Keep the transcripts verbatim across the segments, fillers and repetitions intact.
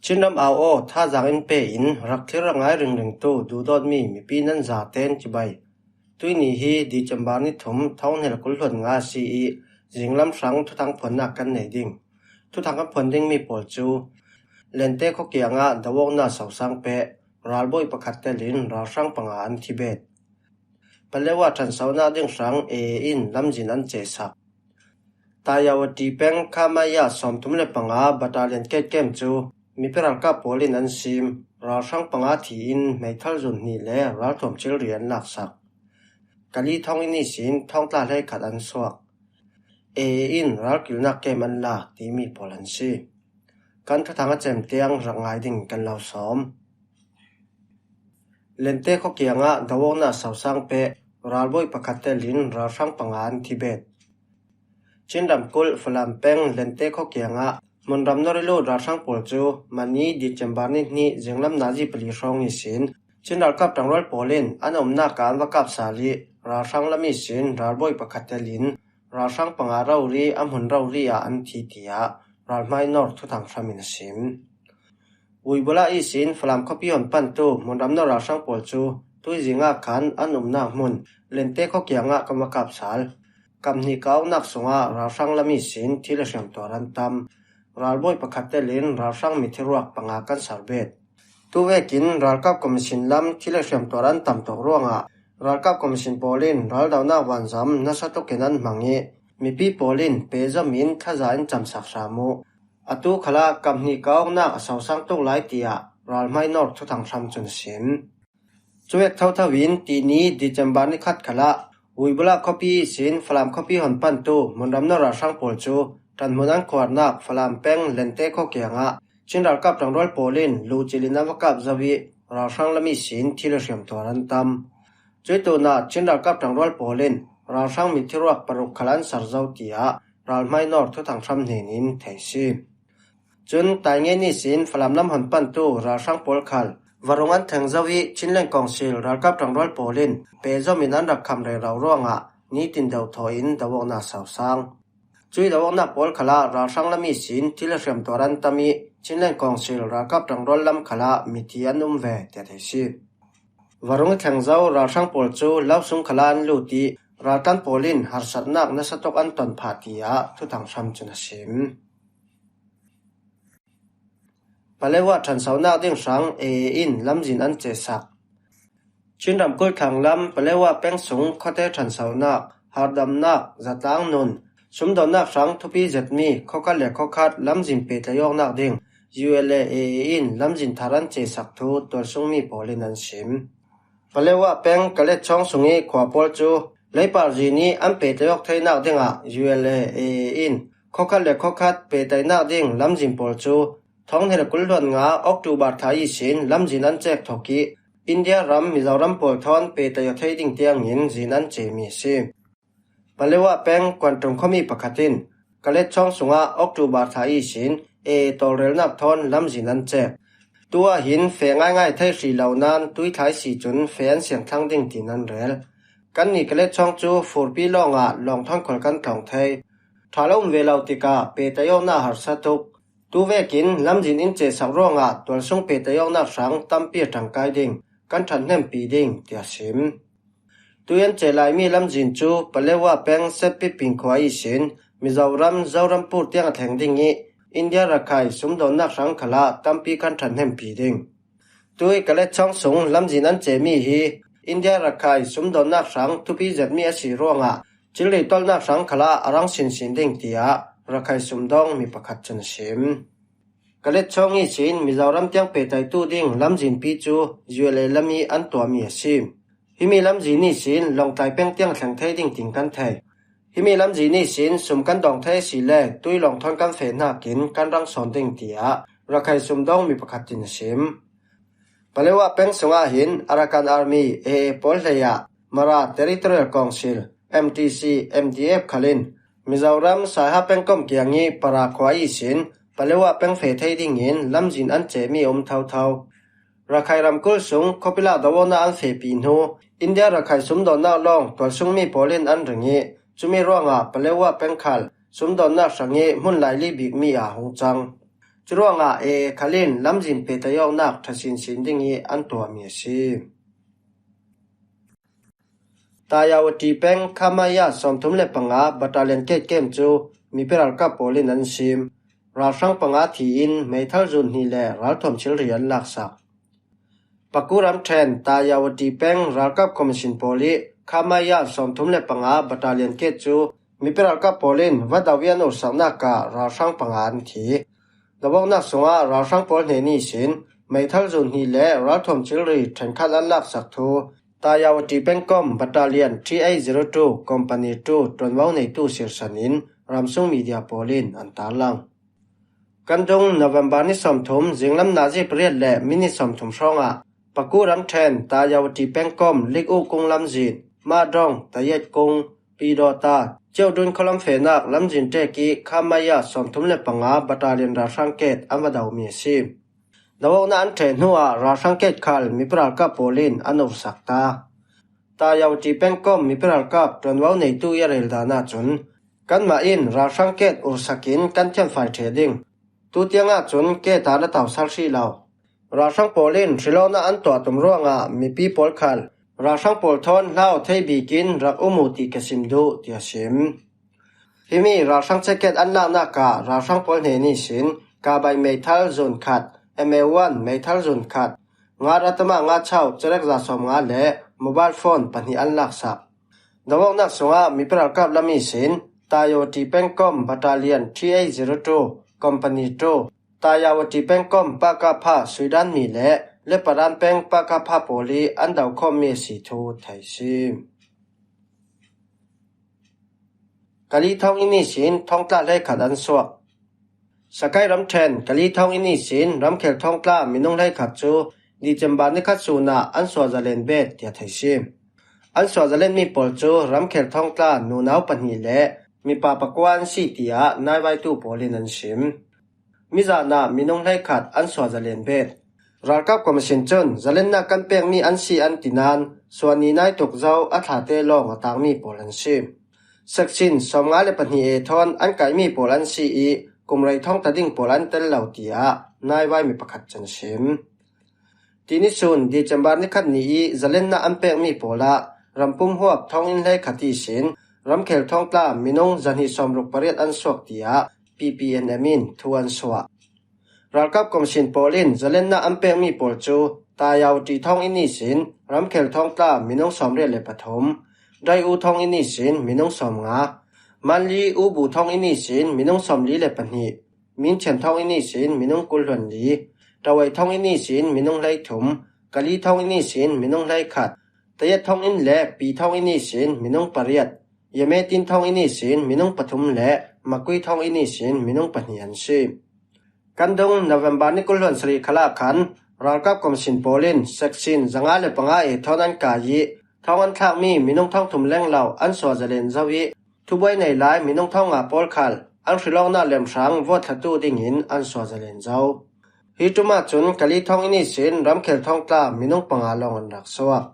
Chinram au aw, thazaang in pe in, rak thlir rak ngai ringringtu duhdawtmi mipi nan zaten cibai. Tuini hi December ni thum, thawng hnih le kul hluan nga si i, zinglam hrang thuthang phuannak kan nei ding. Thuthang kan phuan dingmi pawl cu Lente khuakiangah do awknak sosang peh, ralbawi pakhat telin ralhrang panga an thibet. Palewa ṭhansonak ding hrang A A in lamzin an cehsak. Tayawati peng Khamaya sawmthum le panga battalion ketkem cu mipi ralkap pawl in an sim. Ralhrang panga thi in meithal zun hnih le ralthuam thilri an laksak. Kali thawnginn ihsin thawngtla hleikhat an suak. A A in ralkilhnak kem an la timi pawl an si. Kan thuthang a cem tiang rak ngai ding kan lo sawm. Lente khuakiangah do awknak sosang peh, ralbawi pakhat telin ralhrang panga an thibet. Chin ramkulh Falam peng Lente khuakiangah hmunram nawr i lut ralhrang pawl cu mani December ni hnih zinglam nazi pali hrawng ihsin Chin ralkap ṭangrual pawl in an umnak ah an va kap sal i, ralhrang lam ihsin ralbawi pakhat telin ralhrang panga rori a hmun rori ah an thi, tiah ralhmai nawr thuthang hram in a sim. Uibula ihsin Falam khuapi hon pantu hmunram nawr ralhrang pawl cu tuizing ah khan an umnak hmun Lente khuakiangah kan va kap sal. Kam hnih kau awknak sungah ralhrang lam ihsin thil a hriam tuar an tam. Ralbawi pakhat telin ralhrang mithiruak panga kan sarbet. Tuvekin ralkap commission lam thil a hriam tuar an tam tawk ruangah ralkap commission pawl in raldonak vanzam nasa tukin an hmang i, mipi pawl in pehzom in thaza in camsak hram uh. Atu khalah kam hnih kau awknak a sosang tuk lai, tiah ralhmai nawr thuthang hram cun a sim. Cuvek thotho in tini December ni khat khalah Uibula khuapi ihsin Falam khuapi hon pantu hmunram nawr ralhrang pawl cu ṭanhmun an khuarnak Falam peng Lente khuakiangah Chin ralkap ṭangrual pawl in luhcilh in an va kap zo i, ralhrang lam ihsin thil a hriam tuar an tam. Cuih tunah Chin ralkap ṭangrual pawl in ralhrang mithiruak paruk khal an sar zo, tiah ralhmai nawr thuthang hram hnen in thei si. Cun Taingen ihsin Falam lam hon pantu ralhrang pawl khal varung an theng zo i, Chinland Council ralkap ṭangrual pawl in pehzom in an rak kham rero ruangah nitin deuh thaw in do awknak sosang. Cuih do awknak pawl khalah ralhrang lam ihsin thil a hriam tuar an tam i, Chinland Council ralkap ṭangrual lam khalah mithi an um ve, tiah thei si. Varung i thleng zo ralhrang pawl cu lo sung khalah an lut i, raltlan pawl in harsatnak nasa tuk an ton phah, tiah thuthang hram cun a sim. Palewa ṭhansonak ding hrang A A in lamzin an cehsak. Chin ramkulh thlanglam Palewa peng sung khuate ṭhansonak, hardamnak, zatlang nun, sumdawnnak hrang thupi zetmi khuakhat le khuakhat lamzin pehtlaih awknak ding U L A A A in lamzin thar an cehsak thu tualsungmi pawl in an sim. Palewa peng Kalet chawng sung i khua pawl cu leipar zin i an pehtlaih awk theinak dingah U L A A A in khuakhat le khuakhat pehtlaihnak ding lamzin pawl cu thawng hnih le kul hluan nga October thla ihsin lamzin an cek thawk i, India ram Mizoram pawl thawn pehtlaih aw thei ding tiangin zin an cemi a si. Palewa peng Kuantung khuami pakhat in Kalet chawng sungah October thla ihsin A A tawlrelnak thawn lamzin an cek. Tu ah hin feh ngaingai thei hrih lo nain tuithla si cun feh an siang thlang ding tiin an rel. Kannih Kalet chawng cu furpi lawngah lawng thawn khual kan tlawng thei. Ṭha lo um ve lo tikah pehtlaih awknak harsa tuk. Tuvekin lamzin in cehsak ruangah tualsung pehtlaih awknak hrang tampi a ṭangkai ding, kan ṭhathnempi ding, tiah sim. Tui an ceh laimi lamzin cu Palewa peng Setpiping khua ihsin Mizoram, Zorampur tiang a thleng ding i, India Rakhine sumdawnnak hrang khalah tampi kan ṭhathnempi ding. Tui Kalet chawng sung lamzin an cemi hi India Rakhine sumdawnnak hrang thupi zetmi a si ruangah cilri tolnak hrang khalah a rang sinsin ding, tiah Rakhine sumdawng mi pakhat cun a sim. Kalet chawng ihsin Mizoram tiang pehtlaihtu ding lamzinpi cu U L A lam i an tuahmi a si. Himi lamzin ihsin Lawngtlai peng tiang a thleng thei ding tiin kan thei. Himi lamzin ihsin sum kan dawng thei a si le tui lawng thawn kan feh hnakin kan rang sawn ding, tiah Rakhine sumdawng mi pakhat in a sim. Palewa peng sungah hin Arakan Army, A A pawl hleiah Mara Territorial Council, M T C, M D F khal in Mizoram Saiha pengkomh kiang i Para khua ihsin Palewa peng feh thei dingin lamzin an cehmi a um thotho. Rakhine ramkulh sung khuapi lak do awknak an fehpi hnu India Rakhine sumdawnnak lawng tualsungmi pawl in an ring i, cumi ruangah Palewa peng khal sumdawnnak hrang i hmun laili bikmi ah hung cang. Curuangah A A khal in lamzin pehtaih awknak ṭha sinsin ding ih an tuahmi a si. Tayawati peng Khamaya sawmthum le panga battalion gate camp cu mipi ralkap pawl in an sim. Ralhrang panga thi in meithal zun hnih le ralthuam thilri an laksak. Paku ramṭhen Tayawati peng ralkap commission pawl ih Khamaya sawmthum le panga battalion gate cu mipi ralkap pawl in va do ih an ursaknak ah ralhrang panga an thi. Doawknak sungah ralhrang pawl hnen ihsin meithal zun hnih le ralthuam thilri ṭhenkhat an laksak thu Tayawati pengkom battalion three eight zero two company two ṭuanvo neitu sirsan in ramsung media pawl in an tarlang. Kan dung November ni sawmthum zinglam nazi pariat le minit sawmthum hrawngah Paku ramṭhen Tayawati pengkom Lik-u kung lamzin, Madong, Tayet kung, Pidawta, Ceuhdun khualam fehnak lamzin ṭek ih Khamaya sawmthum le panga battalion ralhrang gate an va domi a si. Doawknak an ṭheh hnuah ralhrang gate khal mipi ralkap pawl in an ursak ta. Tayawati pengkom mipi ralkap ṭuanvo neitu ih a rel dan ahcun, kanmah in ralhrang gate ursak in kan thianfai ṭheh ding. Tutiang ahcun gate ah na tausal hrih lo. Ralhrang pawl in hrilawknak an tuah tum ruangah mipi pawl khal ralhrang pawl thawn hlau thei bik in rak um uh ti ka sim duh, tiah a sim. Himi ralhrang check gate an laknak ah ralhrang pawl hnen ihsin kabai meithal zun khat, M A one meithal zun khat, nga ratama nga chau cerek za sawmnga le mobile phone pahnih an laksak. Doawknak sungah mipi ralkap lam ihsin Tayawati pengkom battalion three eight zero two company two, Tayawati pengkom Pakapha Suidanmi le Leparan peng Pakapha pawl ih an dokhawmmi a si thu thei si. Kali thawnginn ihsin thawngtla hleikhat an suak. Sakai ramṭhen Kali thawnginn ihsin ramkhel thawngtla minung hleikhat cu December ni khat sun ah an suah zalen bet, tiah thei si. An suah zalenmi pawl cu ramkhel thawngtla nunau pahnih le mipa pakua an si, tiah naivaitu pawl in an sim. Mizan ah minung hleikhat an suah zalen bet. Ralkap commission cun zalennak kan pekmi an si an ti nain suah ni nai tuk zo a thlate lawng a tangmi pawl an si. Section sawmnga le pahnih A thawn an kaihmi pawl an si ih kum rei thawngta ding pawl an tel lo, tiah naivai mi pakhat cun a sim. Tini sun December ni khat ni ih zalennak an pekmi pawl ah rampum huap thawnginn hleikhat ihsin ramkhel thawngtla minung zahnih sawmruk pariat an suak, tiah P P N M in thu an suah. Ralkap commission pawl in zalennak an pekmi pawl cu Tayawati thawnginn ihsin ramkhel thawngtla minung sawmriat le pathum, Dai-u thawnginn ihsin minung sawmnga, Manli Ubu thawnginn ihsin minung sawmli le pahnih, Minchian thawnginn ihsin minung kul hluan li, Tawei thawnginn ihsin minung hleithum, Kali thawnginn ihsin minung hleikhat, Tayet thawnginn le Pi thawnginn ihsin minung pariat, Yametin thawnginn ihsin minung pathum le Makui thawnginn ihsin minung pahnih an si. Kan dung November ni kul hluan sarih khalah khan ralkap commission pawl in section zanga le panga A thawn an kai ih thawng an thlakmi minung thawngthum lenglo an suah zalen zo ih thubuai nei lai minung thawng nga pawl khal an hrilawknak lemhrang vote thlatu dingin an suah zalen zo. Hi ṭum ahcun Kali thawnginn ihsin ramkhel thawngtla minung panga lawng an rak suak.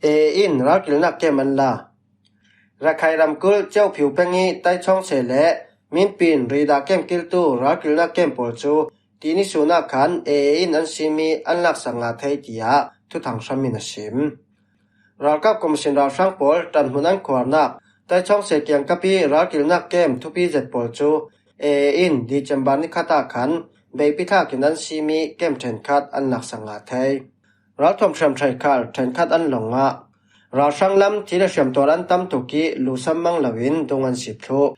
A A in ralkilnak kem an la. Rakhine ramkulh Kyaukphyu peng ih Taichawngse le Minpin Rida kem kiltu ralkilnak kem pawl cu tini sun ah khan A A in an sim ih an laksak ngah thei, tiah Thuthang Hram in a sim. Ralkap commission ralhrang pawl ṭanhmun an khuarnak Taichawngse kiangkap ih ralkilnak kem thupi zet pawl cu A A in December ni khat ah khan beipi thlak in an sim ih kem ṭhenkhat an laksak ngah thei. Ralthuam hriamṭhai khal ṭhenkhat an lawng ngah. Ralhrang lam thi le hriamtuar an tam tuk ih lusam mang loin dung an si thluh.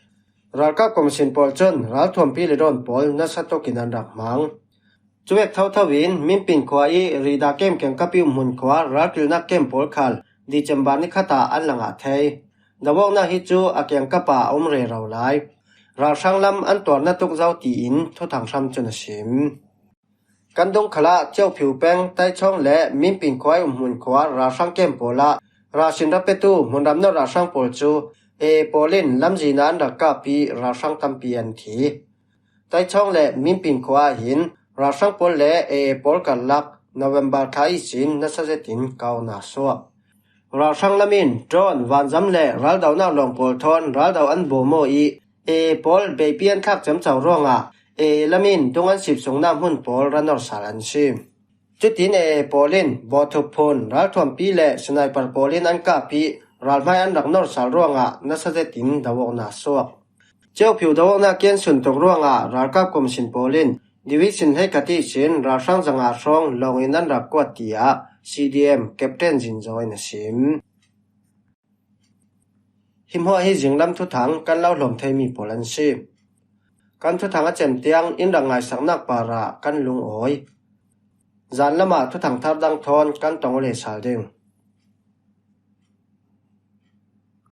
Ralkap commission pawl cun ralthuampi le dawn pawl nasa tuk in an rak hmang. Cuvek thotho in Minpin khua ih Rida kem kiangkap ih umhmun khua ralkilnak kem pawl khal December ni khat ah an la ngah thei. Doawknak hi cu a kiangkap ah a um rero lai. Ralhrang lam an tuar na tuk zo tiin Thuthang Hram cun a sim. Kan dung khalah Kyaukphyu peng Taichawng le Minpin khua ih umhmun khua ralhrang kem pawl ah ralhrin rak petu hmunram nor ralhrang pawl cu A A pawl in lamzin ah an rak kap ih ralhrang tampi an thi. Taichawng le Minpin khua ah hin ralhrang pawl le A A pawl karlak November thla ihsin nasa zetin kaunak suak. Ralhrang lam in drone, vanzam le raldonak lawng pawl thawn raldo an bawm aw ih AA pawl beipi an thlak ciamco ruangah AA lamin tung an sip sungna hmun pawl ra nawr sal an si. Cutin AA pawl in bawthup phun, ralthuampi le sniper pawl in an kahpih ralhmai an rak nawr sal ruangah nasa zetin do awkna suak. Ciophiu do awkna kian suntuk ruangah ralkap kum sin pawl in division hleikhat ihsin ralhrang zanga hrawng lawngin an rak kuat, tiah CDM captain Zin Zaw in a sim. Himhawh hi zinglam thuthang kan lo hlawm theimi pawl an si. Kan thuthang a cem tiang in rak ngaisaknak parah kan lungawi. Zan lamah thuthang thar dang thawn kan tong aw le sal ding.